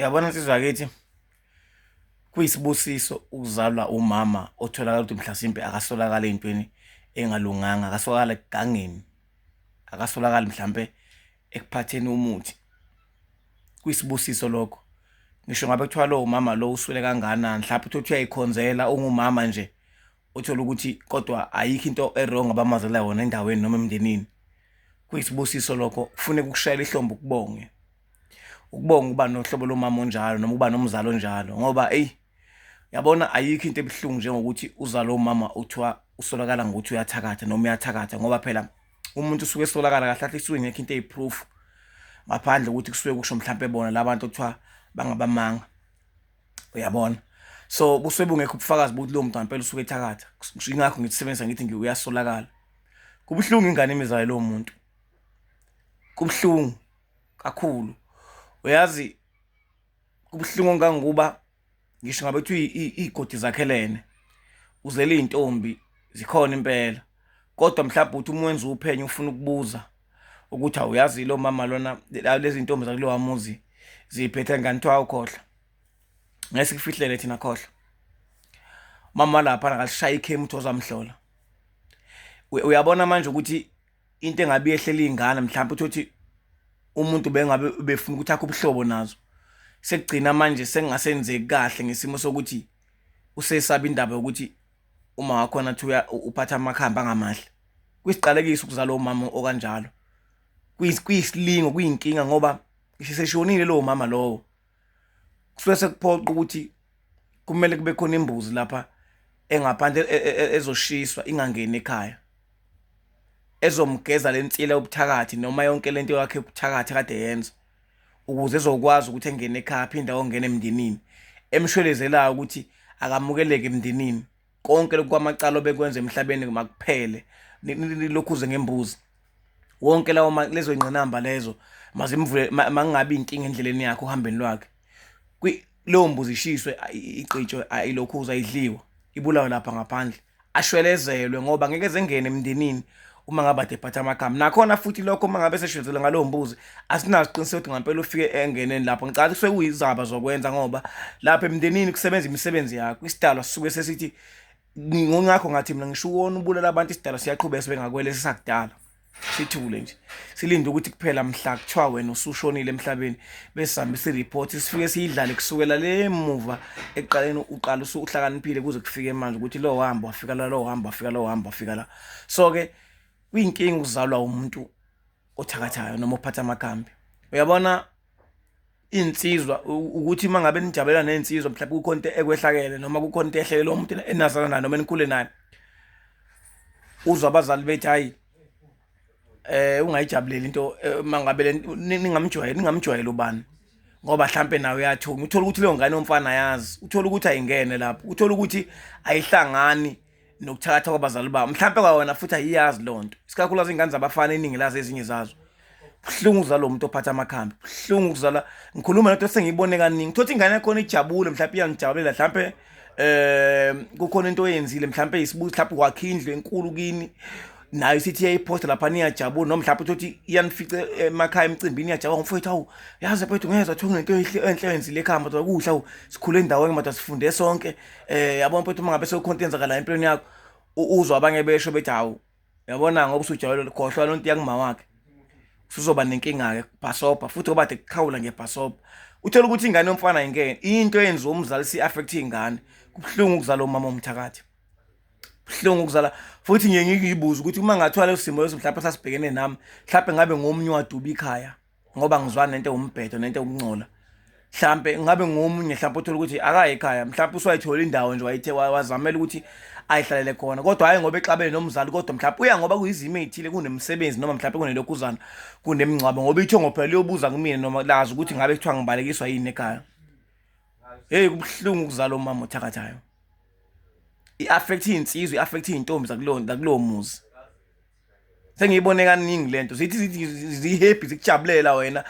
Uyabona nsizwa yakithi, kuyisibusiso ukuzalwa umama otholakala ukuthi mhlasimpe akasolakali ey'ntweni engalunganga, akasolakali ekugangeni, akasolakali mhlampe ekuphatheni umuthi. Kuyisibusiso lokho. Ngisho ngabe kuthiwa lowo mama lo uswele kangakanani, mhlampe uthole ukuthi uyayikhonzela ungumama nje, uthole ukuthi kodwa ayikho into e-wrong abamazela yona endaweni noma emndenini. Kuyisibusiso lokho, kufuneka ukushayela ihlombe ukubonge. Ukubonga ukuba nohlobo lomama onjalo noma ukuba nomzali onjalo ngoba eyi yabona ayikho into ebuhlungu njengokuthi uzale umama okuthiwa usolakala ngokuthi uyathakatha noma uyathakatha ngoba phela umuntu usuke esolakala kahle kahle isuke ingekho into eyi-proof ngaphandle ukuthi kusuke kusho mhlampe bona labantu okuthiwa bangabamanga uyabona. So busuke bungekho ubufakazi bokuthi lowo muntu ngampela usuke ethakatha, ingakho ngithi sebenzisa ngithi uyasolakala. Kubuhlungu ingane imizale lowo muntu, kubuhlungu kakhulu. Uyazi kubuhlungu kangangokuba ngisho ngabe kuthiwa iy'godi zakhelene, uzele iy'ntombi zikhona impela kodwa mhlawumbe uthi uma wenza uphenyo ufuna ukubuza ukuthi awuyazi lo mama lona lezi ntombi zakulowa muzi ziyiphethe ngani, kuthiwa awukhohlwa ngeke sikufihlele thina khohlwa. Mama lapha akalishaye ikhemu uthi ozamhlola. Uyabona manje ukuthi into engabe yehlela iy'ngane mhlawumpe uthole ukuthi umuntu bengabe befuna ukuthi akhe ubuhlobo nazo, sekugcina manje sekungasenzeki kahle ngesimo sokuthi usesaba indaba yokuthi uma wakhona athi uphatha amakhambi angamahle. Kuyisiqalekiso ukuzala umama okanjalo, kuyisilingo, kuyinkinga ngoba ngisho eseshonile lowo mama lowo kusuke sekuphoqa ukuthi kumele kube khona imbuzi lapha engaphandle ezoshiswa ingangeni ekhaya, ezomgeza le nsila yobuthakathi noma yonke lento yakhe yobuthakathi akade eyenza ukuze ezokwazi ukuthi engene ekhaya aphinde ayongena emndenini emshwelezelayo ukuthi akamukeleki emndenini. Konke lokhu kwamacala obekwenza emhlabeni makuphele, nilokhuze ngembuzi wonke lawo lezo ngqinamba lezo mazimvule makungabi inkinga endleleni yakhe ohambeni lwakhe. Leyo mbuzi ishiswe igqitshwe ayilokhuza ayidliwa ibulawe lapha ngaphandle ashwelezelwe ngoba ngeke zengene emndenini uma ngabe ade ephatha amakhambi. Nakhona futhi lokho uma ngabe seshwelezele ngalowo mbuzi asinaso isiqiniseko ukuthi ngampela ufike engeneni lapho. Ngicabanga ukuthi kusuke kuyizaba zokwenza ngoba lapha emndenini kusebenza imisebenzi yakho, isidalwa sisuke sesithi ngingakho ngathi mina ngisho uwona ubulala abantu isidalwa siyaqhubeka sibe ngakwele sisakudala sithule nje silinde ukuthi kuphela mhla kuthiwa wena usushonile emhlabeni bese sihambe si-report sifike siyidlale kusukela le muva ekuqaleni uqala usuhlakaniphile kuze kufike manje ukuthi lo hamba wafika la, lo hamba wafika, lo hamba wafika la. So-ke kuyinkinga ukuzalwa umuntu othakathayo noma ophatha amakhambi. Uyabona iy'nsizwa ukuthi uma ngabe nijabulela ney'nsizwa mhlawumbe kukhona into ekwehlakele noma kukhona into ehlele lowo muntu enazana naye noma enikhule naye, uzwe abazali bethi hhayi ungayijabuleli into uma ngabe ningamjwayeli, ningamjwayeli ubani ngoba hlampe nawe uyathunya. Uthole ukuthi leyo ngane yomfana ayazi, uthole ukuthi ayingene lapho, uthole ukuthi ayihlangani nokuthakatha kwabazali babo, mhlampe kwawena futhi ayiyazi leyo nto. Isikakhulukazi iy'ngane zabafana iningi lazo ezinye zazo. Buhlungu ukuzala umuntu ophatha amakhambi, buhlungu ukuzala. Ngikhuluma lento sengiyibone kaningi, thothi ingane yakhona ijabule mhlawumbe iyanijabulela mhlampe kukhona into oyenzile mhlampe isibusi mhlampe wakhe indlu enkulu kini nayo isithi iyayiphosta lapha niyajabula noma mhlawumbe uthi iyanifice emakhaya emcimbini iyajabula mfowethu, hawu yazi mfowethu ngezwa kuthiwa kunento enhle oyenzile ekhaya madoda kuhle, hawu sikhule endaweni madoda sifunde sonke yabona mfowethu uma ngabe sekukhona into eyenzakalayo empilweni yakho uzwa abanye besho bethi hawu uyabona ngoba usujwayele khohlwa lonto yakuma wakhe usuzoba nenkinga-ke bhasobha futhi ngoba de kuqhawula ngebhasobha. Uthole ukuthi ingane yomfana ingene into eyenziwa umzali si-affect ingane. Kubuhlungu ukuzala umama omthakathi, buhlungu ukuzala futhi ngiye ngiyibuze ukuthi uma ngathiwa leso simo leso mhlawumbe sasibhekene nami mhlawumbe ngabe ngomunye waduba ikhaya ngoba ngizwana nento ewumbhedo nento ewukungcola, mhlampe ngabe ngomunye mhlampe uthola ukuthi akaye ekhaya mhlampe uswayithola indawo nje wayithe wazamela ukuthi ayihlalele khona kodwa hhayi ngoba exabene nomzali kodwa mhlampe uya ngoba kuyizimo ey'thile kunemsebenzi noma mhlampe kunelokhuzana kunemingcwabo ngoba ithongo phela liyobuza kumina noma lazi ukuthi ngabe kuthiwa ngibalekiswa yini ekhaya. Hheyi kubuhlungu ukuzala umama othakathayo, i-affect iy'nsizwa i-affect iy'ntombi zakulowo muzi. Sengiyibone kaningi lento zithi zithi zi-happy zikujabulela wena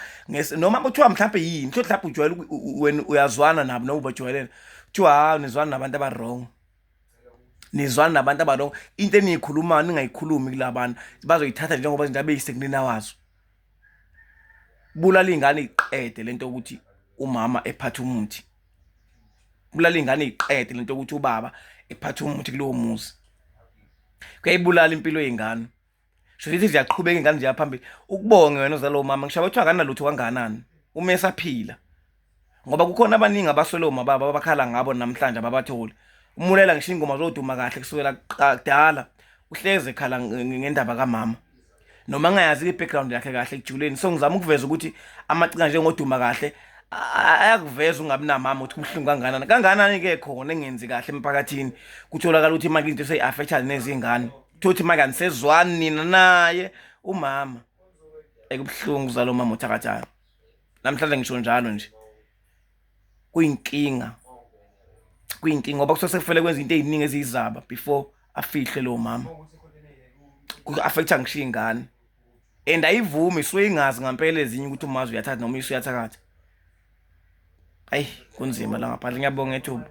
noma kuthiwa mhlampe yini kuthiwa mhlampe ujwayele wena uyazwana nabo noma ubajwayelene kuthiwa hawu nizwana nabantu aba-wrong, nizwana nabantu aba-wrong. Into eniyikhulumayo ningayikhulumi kula bantu bazoyithatha njengoba izinto abeyise kunina wazo. Bulala iy'ngane iqede lento yokuthi umama ephatha umuthi. Kubulala ingane iqede lento yokuthi ubaba ephatha umuthi kulowo muzi. Kuyayibulala impilo yengane. Sho ukuthi ziyaqhubeka ingane ziya phambili. Ukubonge wena ozala umama ngisho kuthiwa akanalutho kangakanani uma esaphila. Ngoba kukhona abaningi abaswele omababa abakhala ngabo namhlanje ababatholi. Umulela ngisho ingoma zoduma kahle kusukela kudala uhleze ekhala ngendaba kamama. Noma ngingayazi i-background yakhe kahle ekujuleni so ngizama ukuveza ukuthi amacika njengoduma kahle ayakuveza ungabi namama ukuthi kubuhlungu kangakanani kangakanani ke khona engenzi kahle emphakathini kutholakala ukuthi manje into seyi-affecta nezingane thothi manje anisezwani nina naye umama ekubuhlungu uzala umama othakathayo namhlanje ngisho njalo nje kuyinkinga kuyinkinga ngoba kusuke sekufanele kwenza into ey'ningi eziyizaba before afihle lowo mama ku-affecta ngisho iy'ngane and ayivumi isuke ingazi ngampela ezinye ukuthi umazi uyathatha noma isuyathakatha ayi kunzima la ngaphandle ngiyabonga ethuba.